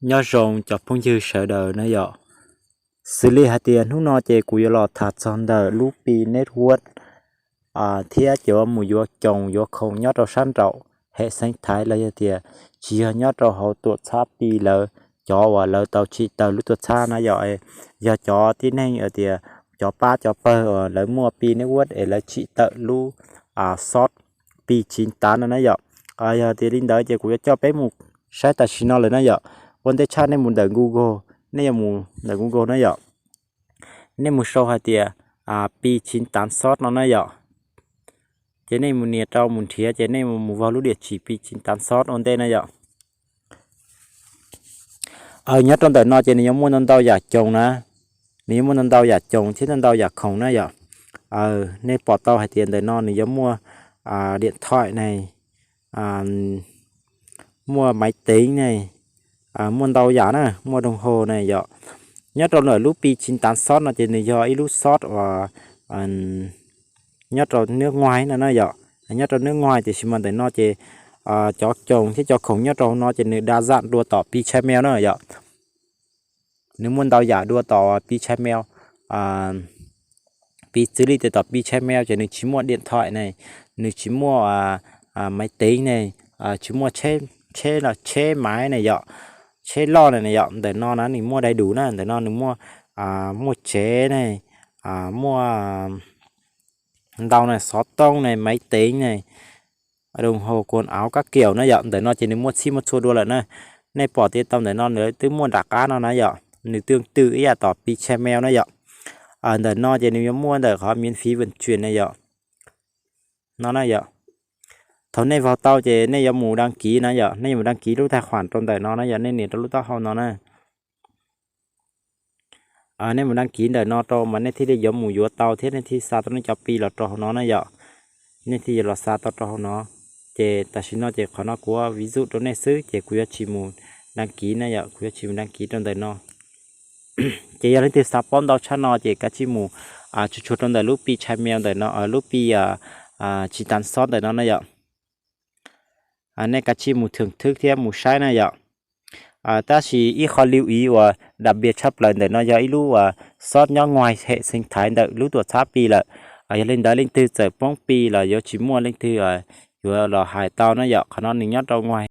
Nyob zoo cov phooj ywg sawv daws na yom. Xws li hais tias hnub no ces kuv yuav los tham txog ntawm lub Pi Network thiab cov mus yuav coos yuav khoom nyob rau sab nraum hem xeev Thaib los yog tias tsis yog nyob rau hauv tuam txhab Pi lawv, cov uas lawv tau tsim tawm lub tuam txhab na yom. Yog cov tib neeg tias cov pab cov pawg uas lawv muaj Pi Network es lawv tsim tawm lub xov Pi tsis tav no na yom. Yog tias li ntawd ces kuv yuav coj peb mus saib tam sim no lawm na yom. Ua ntej tshaj nej mus ntawm Google, nej yuav mus ntawm Google na yom. Nej mus sau hais tias Pi tsis tav xov no na yom. Ces nej mus nias rau mus nrhiav ces nej mus vau lub diam tsis Pi tsis tav xov ua ntej na yom. Nyob rau ntawm no ces nws yuav muaj ntau ntau yam coos na, nws yuav muaj ntau ntau yam coos thiab ntau ntau yam khoom na yom. Nej pom tau hais tias ntawm no nws yuav muaj diam thaim ne, muaj maiv teev ne, muaj ntau yam na, muaj doog hos ne yom. Nyob rau ntawm lub Pi tsis tav xov no ces nws yog ib lub xov uas nyob rau nab nguaig no na yom. Nyob rau nab nguaig tiam sis mas ntawm no ces cov coos thiab cov khoom nyob rau hauv no ces nws da zam dua tom Pi Chain Mail na yom. Nws muaj ntau yam dua tom Pi Chain Mail, piv txwv li tias tom Pi Chain Mail ces nws tsis muaj diam thaim ne, nws tsis muaj maiv teev ne, tsis muaj tsheb, tsheb maiv ne yom, tsheb loj ne yom. Ntawm no na nws muaj dai dus na, ntawm no nws muaj, muaj tsev ne, muaj ntau ne, xov tooj ne, maiv teev ne, doog hos, quần áo các kiểu na yom. Ntawm no ces nws muaj txhij muaj txhua dua lawm na. Nej pom tias tau ntawm no nws twb muaj nram qab no na yom, nws tương tự ib yam tom Pi Chain Mail na yom. Ntawm no ces nws yuav muaj ntawm qhov miễn phí vận chuyển na yom. No na yom. Thaum nej vau tau ces nej yuav mus đăng ký na yom, nej yuav mus đăng ký lub tài khoản rau ntawm no na yom, nej nias rau lub taub hau no na. Nej mus đăng ký ntawm no rau mas nej thiaj li yuav mus yuav tau thiab nej thiaj xa tau nej cov Pi los rau hauv no na yom. Nej thiaj yuav los xa tau rau hauv no. Ces tam sim no ces qhov no kuv ua ví dụ rau nej xwb ces kuv yuav tsis mus đăng ký na yom, kuv yuav tsis mus đăng ký rau ntawm no. Ces yog leej twg xav paub ntau tshaj no ces kav tsij mus tsuag tsuag rau ntawm lub Pi Chain Mail ntawm no, lub Pi tsis tav xov ntawm no na yom. Nej kav tsij mus thưởng thức thiab mus saib na yom. Tab sis ib qho lưu ý uas đặc biệt tshaj plaws ntawm no yog ib lub xov nyob ngoài hệ sinh thái ntawm lub tuam txhab Pi lawm. Yog li ntawd leej twg txawm poob Pi los yuav tsis muaj leej twg yuav los hais tau na yom, qhov no nws nyob rau ngoài